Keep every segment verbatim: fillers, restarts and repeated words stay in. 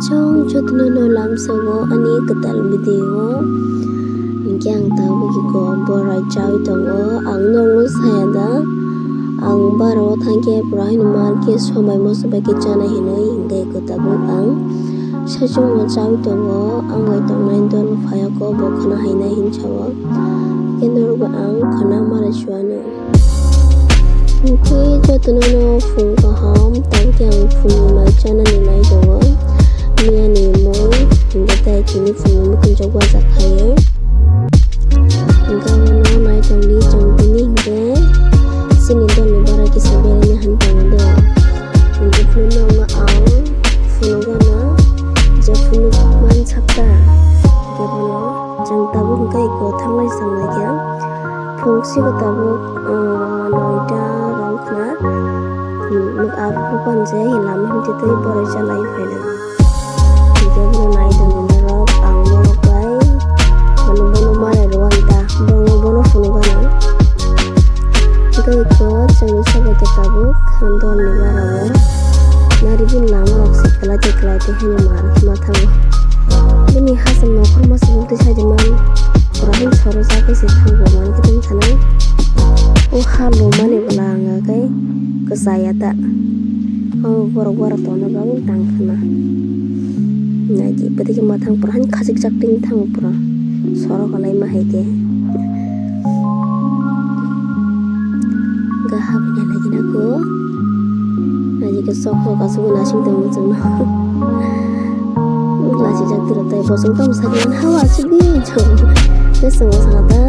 Chwng jotono no lamsogo ani kwtal video. Hinkhe ang tabuk iko borai chawi tongo. Ang norokno saya da, ang baro thangkhe pura hino mar khe somai moso bai khe chana hinwi, hinkhe iko tabuk ang saichung no chawi tongo. Ang bai tongnai dol phayoko bo khana hainai hinwi sao. Hinkhe norokbo ang khana malai chuano. Hinkhe jotono no phung kaham, tabukhe ang phungni mai chanani nai tongo. Miyani mui, hinkhe tei tini phungni muikwthwng chok bajak khaio. Hinkhe abono nai tongdi chwng tini hinkhe chini dolni bara kisa berani han tongo do. Hinkhe phunukno ang phunukgana je phunuk man sakta. Hinkhe bono chwng tabuk hinkhe iko thanglai chwng laikha. Phung siko tabuk, ah, noita rok wngkha na, hmm, nok aro phuru panje lama himtwi twi borok chalai phainai. Hinkhe bono nai tongwi norok, ang norok bai, bono, bono malai rwani ta, bono, bono phunukgana. Hinkhe iko chwngni sobai khe tabuk, ang dolni bara o, nari bini lama rok se kwlai twi kwlai twi haino mar ma thango. Bini hachal nokhorma se bwtwi saidi man. Pura hin soro jagwi se thango mankhe tong thanai. O ha lumani bwla ang khe kwchaya ta. O borok borok tongna bagwi tang khna. Naidi bwtwi khe mwthang pura hin khachik jak twi thango pura. Soro kwlai ma hai khe. Ga habwi nai lagi na ko. Naidi khe sok sok asugwi nasing tongo chwngno. Lachijak tiro tei bosong tamo sakni hawa asugwi chwng. Tei chwng bosong ta.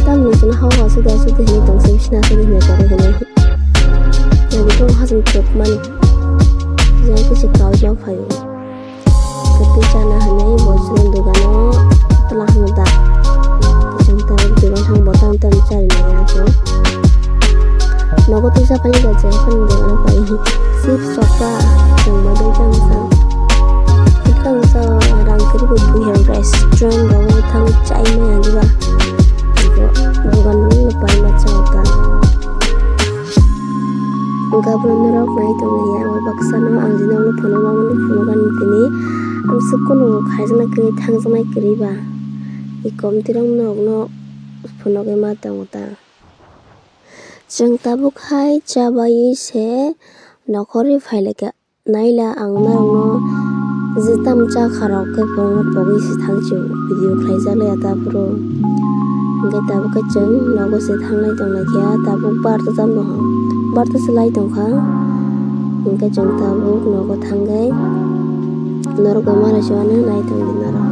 Tamni chwngno hawa asugwi asugwi hinwi tong se bisina asugwi hinwi tong hinwi. Nagi tong hachwk chwk mani. Jang kisa kaui ma phaio. Tei chana hinwi bo chwngno dogano twlang hinwi ta. Chwng ta dogan thang bo tam tam chari nai ya ko. Nogo tei japhani da je phani dogano pai chips sokra tongma dei tang sa. Tang sa rang kiri bo buhi restaurant rogo thang chai maya diba. Dogan no pai ma cha ta. Gabro norok nai tong ya o baksa no ang jino no phunukma mani phunukgani tini. Ang sukunu khaijaknai kwrwi thangjaknai kwrwi ba. I komti rok norok no phunukgwi ma tongo ta. Chwng tabuk hai chabai se nokhorwi phailaikha. Naila ang norokno je tamo chakha rok khe borokno pogwi se thang chio video khlaijak le ta phuru. Hinkhe tabuk khe chwng nogo se thanglai tonglaikha, tabuk barta tamo barta se lai tongkha. Hinkhe chwng tabuk nogo thangwi norok bai malai chuano nai tongdi norok.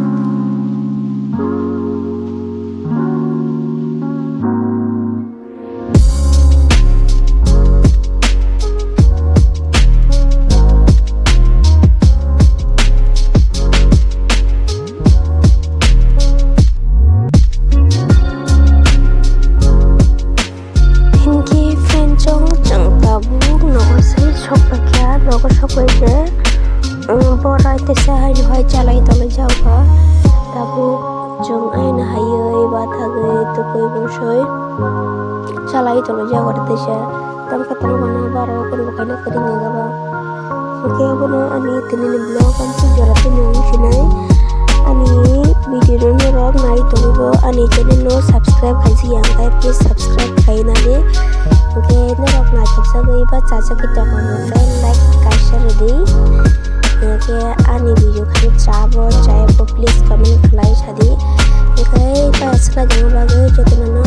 Hinkhe friend chong chwng tabuk nogo se sokphaikha, nogo sokphai khe, um, borai tesa haino hai chalai tongwi jaga tabuk. Chwng aina haywi bathagwi tukui bwswi chalai tongwi jaga teisa tamkhe tongmani baro kunu kaino kwrwngya gaba. Hwnkhe abono ani tinini vlog amsuk jora tini wng sinai. Ani video no norok nai tongwi bo ani channel no subscribe khaijak ya, hwnkhe please subscribe khainani. Hwnkhe norok naithok jagwi ba chajagwi tongkha hwnkhe like kaisa rwdi. Hwnkhe ani video khe chabo chayabo please comment khlai sadi. Hwnkhe ta swkang bagwi jotono no